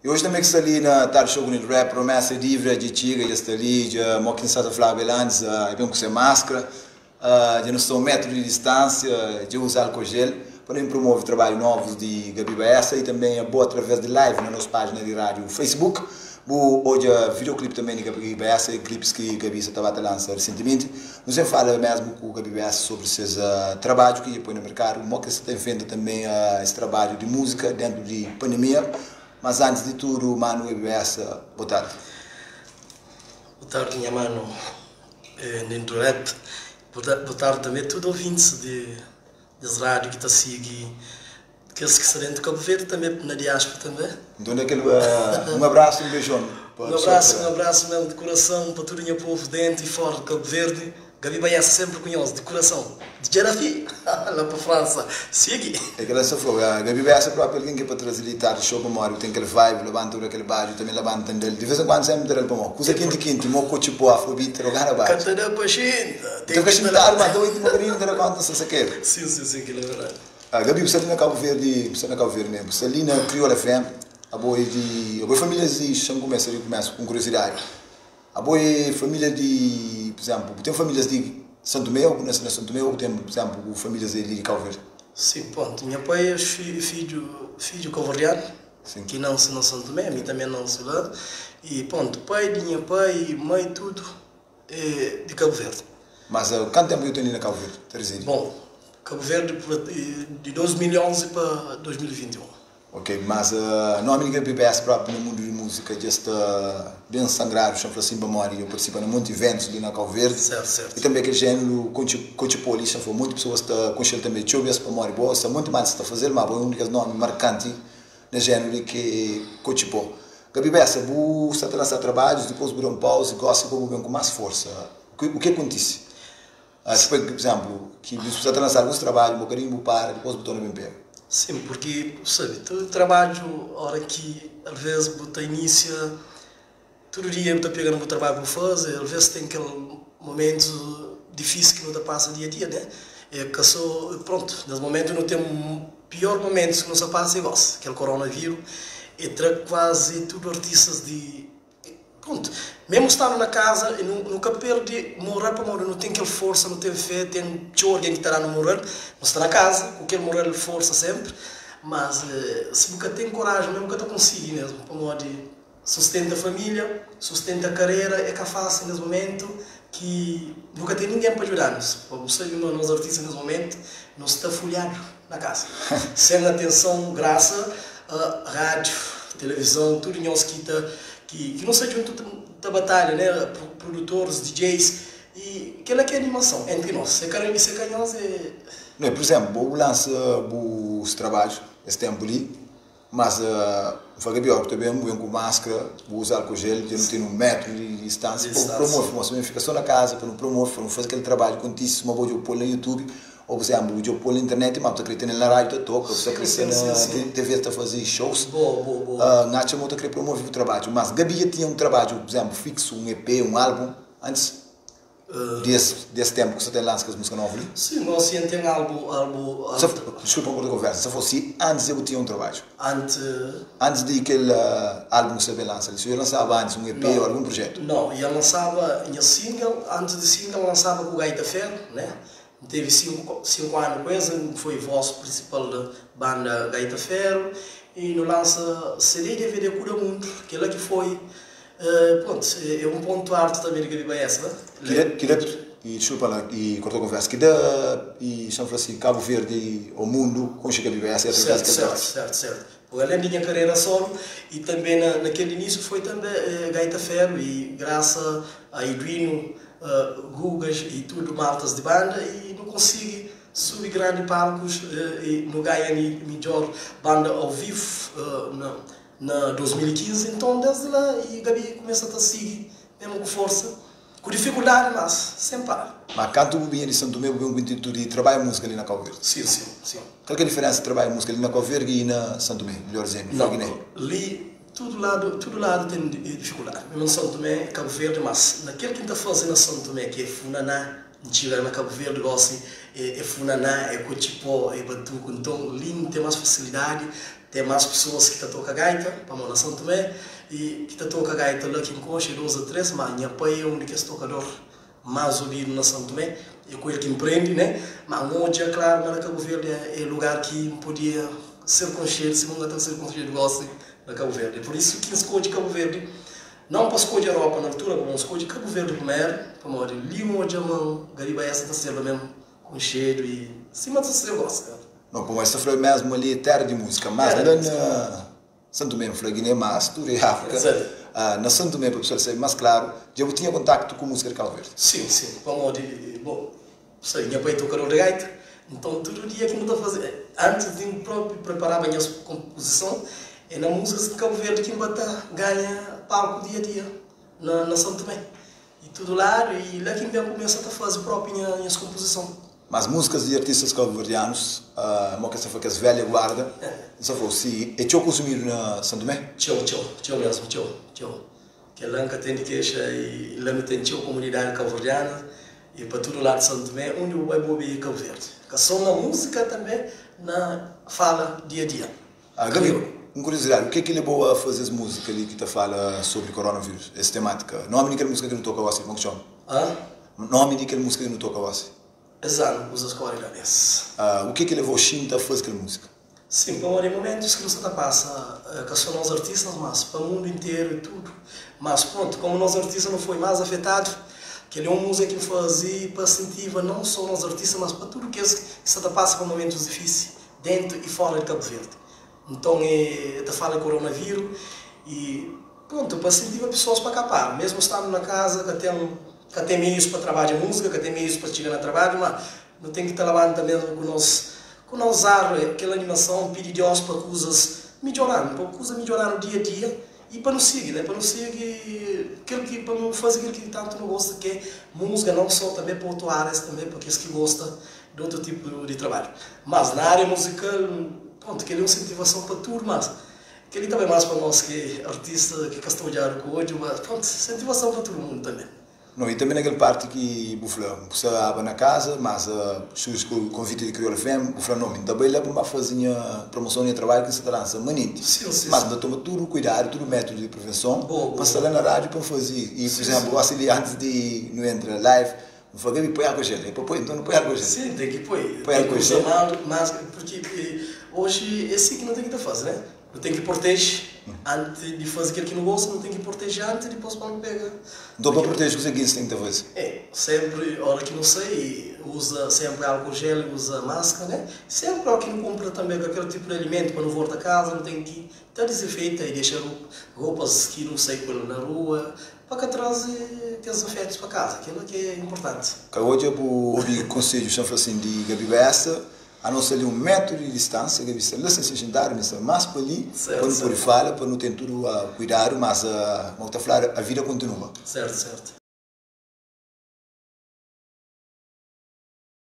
E oji tanbe ki sta li na Tarde Show ku Nil Rap, Promessa é Dívida dja txiga, dja sta li, dja mo ki N sa ta flaba el antis, e ben ku se maskra, dja nu sta un metru di distánsia, dja uza álcool gel pa nu ben promove trabadju novus di Gaby Baessa y tanbe abo atraves di live na nos pájina di rádiu Facebook. Bu odja videoclip tanbe di Gaby Baessa y clips ki Gaby sa ta ba ta lansa resentimenti. Nu sen fala mesmu ku Gaby Baessa sobri ses trabadju ki dja poi na merkadu, mo ki es sa ta enfrenta tanbe es trabadju di múzika dentu di pandemia. Mas antis di tudu, manu Gaby Baessa, bo tardi. Bo tardi nha manu Ninthu Rap, bo tardi tanbe tudu ouvintis di des rádiu ki ta sigi kes ki sta dentu Kabu Verdi tanbe na diáspora tanbe. Nton da kel un abrasu un bejon pa Un abrasu, un abrasu mesmu di kurason pa tudu nha povu dentu i fora di Kabu Verdi. Gaby Baessa sempri ku nhos di kurason. Di Djerafi la pa Fransa. Sigi. É kela sa flau Gaby Baessa propi algen ki é pa traze li tarde show pamodi bu ten kel vibe labanta ura kel badju tanbe labanta ndel di vez en kuandu sempri ta dal pamodi kuza kenti kenti mo kotxi po afrobeat ta gana Ka badju ta da pa xinta, ta ten fika ki ta xintadu ma ta oiti bokadinhu ta da konta sa sakedu. Sim, sim, sim, kila é verdadi. Gaby bu sta li na Cabo Verde, bu sta na Cabo Verde mesmo, bu sta li na Crioula FM, abo é di, abo é família di, xa-m kumesa di kumesa ku kuriosidadi, abo é família di, pur izénplu, bu ten famílias di São Tomé, bu nase na São Tomé ô bu ten, pur izénplu, bu famílias é li di Cabo Verde? Sim, pontu, nha pai é fidju, fidju kabuverdianu, ki nanse na São Tomé, mi tanbe nanse la, i pontu, pai di nha pai, mai, tudu é di Cabo Verde. Mas kantu ténpu ki bu ten li na Cabo Verde ta rizidi? Bon, Cabo Verde di 2011 pa 2021. Ok, mas nomi di kel PPS propi na mundu di múzika dja sta ben sangradu, xa-m fla sin, pamodi dja partisipa na monti iventus li na Cabo Verde. Sertu, sertu. I tanbe kel jénuru kotxi-pó li, xa-m fla, monti pesoas ta konxe-l tanbe txeu bes pamodi bo sta monti más ta faze-l, ma bo é un di kes nomi markanti na jénuru li ki é kotxi-pó. Gaby Bessa, bu sta ta lansa trabadjus, dipôs bu da un pauzi, gósi pa bu ben ku más forsa. U ke kontise? Si pa izénplu, ki bu sta ta lansa alguns trabadju, un bokadinhu bu para, dipôs bu torna ben pega. Sin, purki bu sabe, tudu trabadju, óra ki alvês bu ta inisia, tudu dia bu ta pega na bu trabadju bu faze, alvês ten kel momentus difísil ki nu ta pasa dia-a-dia, né? É ka so, prontu, nes momentu nu ten pior momentus ki nu sta pasa é gósi, kel koronavírus, e tra kuazi tudu artistas di Prontu, mesmu stando na kaza nu nu ka perde moral pamodi nu ten kel forsa, nu ten fé, ten txeu algen ki ta da-nu moral, nu sta na kaza ku kel moral forsa senpri, mas si bu ka ten koraji mesmu bu ka ta konsigi mesmu pamodi sustenta familia, sustenta karera é ka fásil nes momentu ki nu ka ten ningen pa djuda-nu, pa bu sabe ma nos artista nes momentu nu sta fulhadu na kaza sen atenson grasa a rádiu, televizon, tudu nhos ki ta ki ki nu sta djuntu ta batalha né, produtores, DJs y kela ki é animason entri nos, se ka se ka nhos é. Não, por exemplo, bo bu lansa bus trabadju es tempu li, mas N fla Gabi, ó, bu ta ben, bu ben ku maskra, bu uza álcool gel, dja nu tene un metru di distánsia, pa bu promove, mos, pa bu fika so na kaza, pa nu promove, pa nu faze kel trabadju kontise, suma bo dja bu pol na YouTube, Ô, pur izénplu, bu dja pô-l na internet, má bu ta krê tene-l na rádiu ta toka, bu ta krê ser na TV ta faze shows. N atxa ma bu ta krê promove bu trabadju. Mas Gabi dja tinha un trabadju, pur izénplu, fixu, un EP, un álbun, antis di es di es ténpu ki bu sta ta lansa kes múzika novu li? Sim, gósi N ten álbun, álbun, Sa, diskulpa N korta konversa, sa fosi antis dja bu tinha un trabadju? Antis. Antis di kel álbun ki bu sta ben lansa li, si dja lansaba antis un EP ô algun prujétu? Nau, dja lansaba nha single, antis di single N lansaba ku Gaita Ferro, né? N tevi 5 anu ku es, N foi voz prinsipal di banda Gaita Feru y nu lansa CD y DVD Kuda Mundu, kel-la ki foi, prontu, é un pontu altu tanbe di Gaby Baessa. Ki da, y diskulpa la, y korta konversa, ki da, y xa-m fla si, Kabu Verdi ô mundu konxe Gaby Baessa é através di kel trabadju. Sertu, sertu, sertu. Pur alén di nha karera solo y tanbe na kel inísiu foi tanbe Gaita Feru y grasa a Eduino Gugas y tudu maltas di banda y nu konsigi subi grandi palkus y nu ganha midjor banda ao vivu na 2015 nton desdi la y Gabi kumesa ta sigi mesmu ku forsa ku difikuldadi mas sen para. Ma kantu bu binha di Santo Tomé bu ben ku intuitu di trabadja musika li na Cabo Verde? Sim, sim, sim. Kal ki é diferensa di trabadja musika li na Cabo Verde y na Santo Tomé? Midjor dizendo, na Guiné? Li Tudu ladu, tudu ladu ten difikuldadi. Mesmu na São Tomé, Kabu Verdi, mas na kel ki N ta faze na São Tomé, ki é funaná, N txiga na Kabu Verdi gósi é funaná, é kotxipó, é batuku. Nton, li N ten más fasilidadi, Ten más pesoas ki ta toka gaita, pamodi na São Tomé, i ki ta toka gaita la ki N konxe é 2 a 3, má nha pai é un di kes tokador más obidu na São Tomé, é ku el ki N prende, né? Má N odja klaru ma na Kabu Verdi é lugar ki N podia ser konxedu sima N ka ta ser konxedu gósi na Kabu Verdi. É pur isu ki N skodje Kabu Verdi, nau pa skodje Europa na altura, pamodi N skodje Kabu Verdi primeru, pamodi li N odja ma Gariba Essa ta serba mésmu Konxedu i sima ta ser gosi. No, pamodi es ta fla mesmu ali é tera di múzika, mas la na Santo Tomé, N fla Guiné, mas tudu é Áfrika. Na Santo Tomé, pa pesoal sabe más klaru, dja bu tinha kontaktu ku múzika di Kabu Verdi? Sin, sin, pamodi, bo sabe, nha pai é tokador di gaita, nton tudu dia ki nu ta faze, antis di N propi preparaba nhas konpozison, é na múzikas di Kabu Verdi ki N ba ta ganha palku dia a dia na Santo Tomé. Di tudu ladu e la ki N ben kumesa ta faze propi nha nhas konpozison. Mas múzikas di artistas kabuverdianus, mo kes ta fla kes velha guarda, N sa fla-u si é txeu konsumidu na San Tomé? Txeu, txeu, txeu mesmu, txeu, txeu. Kel la N ka ten di kexa e la nu ten txeu komunidadi kabuverdiana e pa tudu ladu di San Tomé, undi bu bai bu obi Kabu Verdi. Ka so na múzika, tanbe na fala dia-dia. Gabi, un kuriozidadi, u ke ki lebou a faze es muzika li ki ta fala sobri koronavírus, es tematika? Nomi di kel muzika ki nu toka gosi, kuma ki txoma? Nomi di kel muzika ki nu toka gosi? Es anu kuzas kori la bes. U ke ki levou xinta a faze kel muzika? Sim, pamodi momentus ki nu sta ta pasa, ka so nos artistas, mas pa mundu interu i tudu. Mas prontu, komu nos artista nu foi mas afetadu, kel é un muzika ki N faze pa insentiva não so nos artista, mas pa tudu kes ki sta ta pasa pa momentus difisi. Dentu i fora di Kabu Verdi. Nton e ta fala di koronaviru i prontu pa insentiva pesoas pa ka para. Mesmu standu na kaza ka ten ka ten meius pa trabadja musika, ka ten meius pa txiga na trabadju, ma nu ten ki ta labanta mesmu ku nos ku nos ar kel animason, pidi Dios pa kuzas midjoranu, pa kuza midjoranu dia a dia i pa nu sigi, ne, pa nu sigi kel ki pa nu fazi kel ki tantu nu gosta ki é musika, nau so tanbe pa otu arias tanbe pa kes ki gosta di otu tipu di trabadju. Mas na ária muzikal, prontu, kel-li é un insentivason pa tudu, mas kel-li ta bai más pa nos ki é artista, ki ka sta odjadu ku odju, mas prontu, insentivason pa tudu mundu tanbê. No, i tanbê na kel parti ki bu fla, bu sta aba na kaza, mas surji ku konviti di Kriolu FM, bu fla, no, mi N ta bai la pa N ba faze nha promoson di nha trabadju ki N sta ta lansa manenti. Mas N ta toma tudu kuidadu, tudu métudu di prevenson pa N sta la na rádiu pa N faze. I, pur izénplu, gosi li antis di nu entra live, N fla Gabi, poi álcool gel. El fla, poi, nton nu poi álcool gel. Sim, ten ki poi. Poi álcool gel. Máscara, porque hoje é assim ki nu ten ki ta faze, né? Nu ten ki proteje antes di faze kel ki nu gosta, nu ten ki proteje antes dipôs pa nu pega. Nton pa proteje kuzê ki es ten ki ta faze? É, sempre ora ki nu sai, uza sempre álcool gel, uza máscara, né? Sempre ora ki nu kunpra tanbe kalker tipu di alimentu pa nu volta kaza, nu ten ki ta dizinfeita i dexa roupas ki nu sai ku el na rua, Pa ka traze kes afetus pa kaza, kela ki é inportanti. Ka odja bu obi konsedju xa fla sin di Gabi Bessa, a no sta li un metru di distansia, Gabi sta la sen se xintadu, mi sta mas pa li, pa nu podi fala, pa nu ten tudu kuidadu, mas, ma ku ta fladu, a vida kontinua. Sertu, sertu.